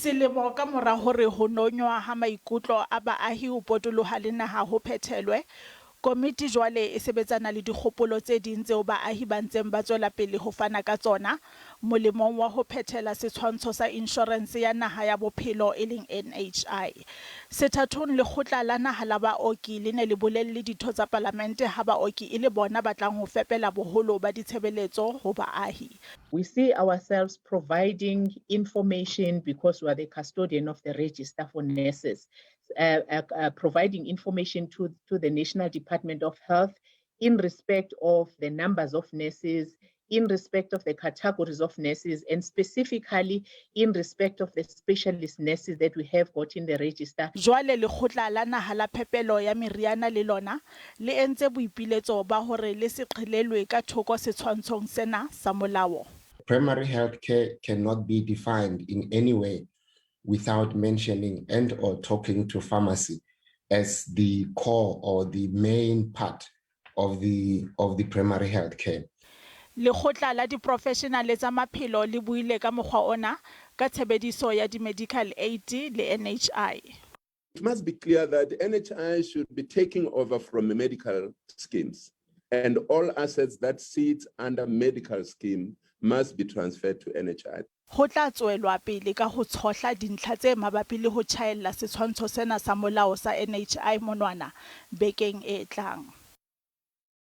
Selemo ka mora hore ho nonywa ha maikutlo a baahi ho potoloha le naha ho phethelwe, komiti jwale e sebetsana le dikgopolo tse ding tseo baahi ba ntseng ba tswela pele ho fana ka tsona molemong wa ho phethela Setshwantsho sa Inshorense ya Naha ya Bophelo e leng NHI. Sethathong Lekgotla la Naha la Baoki le ne le bolelle ditho tsa Palamente ha baoki e le bona ba tlang ho fepela boholo ba ditshebeletso ho baahi. We see ourselves providing information because we are the custodian of the register for nurses, providing information to the National Department of Health in respect of the numbers of nurses, in respect of the categories of nurses, and specifically in respect of the specialist nurses that we have got in the register. Jwale Lekgotla la Naha la Phepelo ya Meriana le lona le entse boipiletso ba hore le se qhelelwe ka thoko setshwantshong sena sa molao. Primary health care cannot be defined in any way without mentioning and or talking to pharmacy as the core or the main part of the primary health care. Lekgotla la Diprofeshenale tsa Maphelo le buile ka mokgwa ona ka tshebediso ya di-medical aid le NHI. It must be clear that NHI should be taking over from medical schemes, and all assets that sit under medical scheme must be transferred to NHI. Ho tla tswelwa pele ka ho tshohla dintlha tse mabapi le ho tjhaella setshwantsho sena sa molao sa NHI monwana bekeng e tlang.